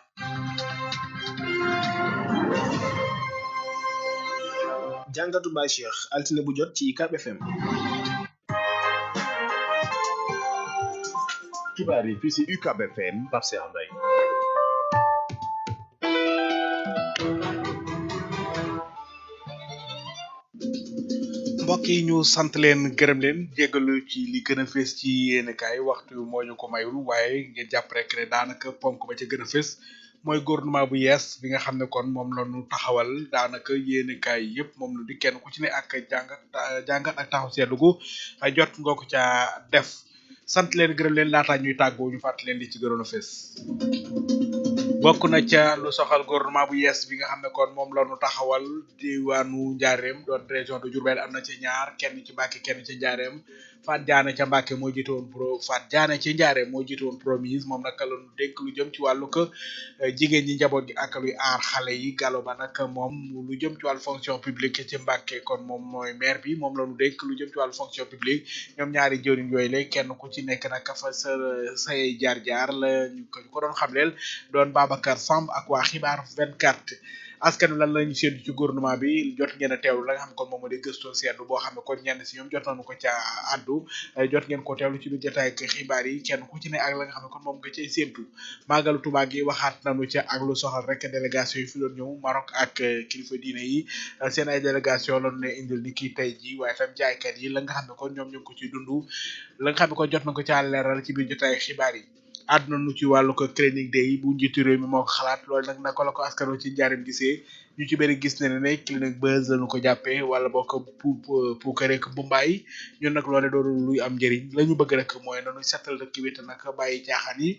jàngatu Baye Cheikh altine bu jot ci UCAB FM. xibaar yi fii si UCAB FM Pape Cheikh Mbaye mbokk yi ñu sant leen gërëm leen jégalu ci li gën a fees ci yéen kaay waxtu moo ñu ko mayul waaye ngeen jàpp rek ne daanaka ponk ba ca gën a fees mooy gouvernement bu yees bi nga xam ne kon moom la ñu taxawal daanaka yéen kaay yëpp moom la di kenn ku ci ne ak jàngat ak taxaw seetlu gu jot nga ko ca def sant leen gërëm leen laataa ñuy tàggoo ñu fàttali leen li ci gënoon a fees. bokk na ca lu soxal gouvernement bu yees bi nga xam ne kon moom la ñu taxawal diwaanu Njaareem doon région de Diourbel am na ca ñaar kenn ci Mbàkke kenn ci Njaareem Faat Jaane ca Mbàkke moo jiite woon Faat Jaane ci Njaareem moo jiite woon promise moom nag la ñu dénk lu jëm ci wàllu ko jigéen ñi njaboot gi ak luy aar xale yi Gallo Ba nag moom lu jëm ci wàllu fonction publique ci Mbàkke kon moom mooy maire bi moom la ñu dénk lu jëm ci wàllu fonction publique ñoom ñaari jëwriñ yooyu la kenn ku ci nekk nag fa say jaar-jaar la ñu ko doon xamleel doon Babacar Samb ak waa xibaar 24 askan wi lan lañu séntu ci gouvernement bi jot ngeen a teewlu la nga xam ne kon moom moo di gëstoo seetlu boo xam ne kon ñenn si ñoom jot nañu ko ca addu jot ngeen ko teewlu ci biir jotaay ak xibaar yi kenn ku ci ne ak la nga xam ne kon moom nga cay séntu màggalu Tuubaa gi waxaat nañu ca ak lu soxal rek délégation yi fi doon ñëw Maroc ak kilifa diine yi seen ay délégation lañu ne indil ni kii tey ji waaye tam jaaykat yi la nga xam ne kon ñoom ñu ngi ko ciy dund la nga xam ne kon jot nañ ko ca leeral ci biir jotaay xibaar yi àdduna nu ci wàllu ko clinique day bu njiitu réew mi moo ko xalaat loolu nag naka la ko askan wi ci njaarim gisee ñu ci bëri gis ne ne clinique buzz lañu ko jàppee wala boo ko puukare ko bu mbaay ñun nag loole doon luy am njëriñ la ñu bëgg rek mooy nanu setal dëkk bi te nag bàyyi caaxaan yi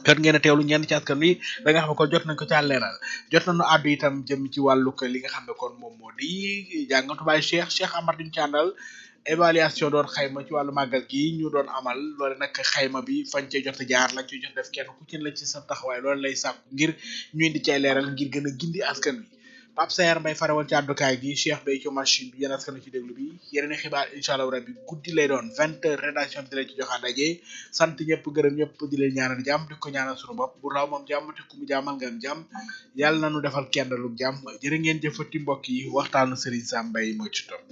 jot ngeen a teewlu ñenn ci askan wi la nga xam ne kon jot nañ ko ca leeral jot nañu àddu itam jëm ci wàllu ko li nga xam ne kon moom moo di jàngatu Baye Cheikh Amar duñ ci àndal évaluation doon xayma ci wàllu màggal gi ñu doon amal loole nag xayma bi fañ cee jot a jaar lañ ci jot def kenn ku ci la ci sa taxawaay loolu lay sàkku ngir ñu indi ci ay leeral ngir gën a gindi askan wi Pape Sayer Mbaye fare woon ci àddukaay gi Cheikh Bey ci machine bi yéen askan wi ci déglu bi yeneen xibaar incha allah rabbi guddi lay doon 20h rédaction bi di leen ci joxaat daje sant ñëpp gërëm ñëpp di leen ñaanal jàmm di ko ñaanal suñu bopp bu raw moom jàmm te ku mu jàmmal nga am jàmm yàlla nañu defal kenn lu jàmm jërë ngeen jëfati mbokk yi waxtaanu Serigne Sam Mbaye moo ci topp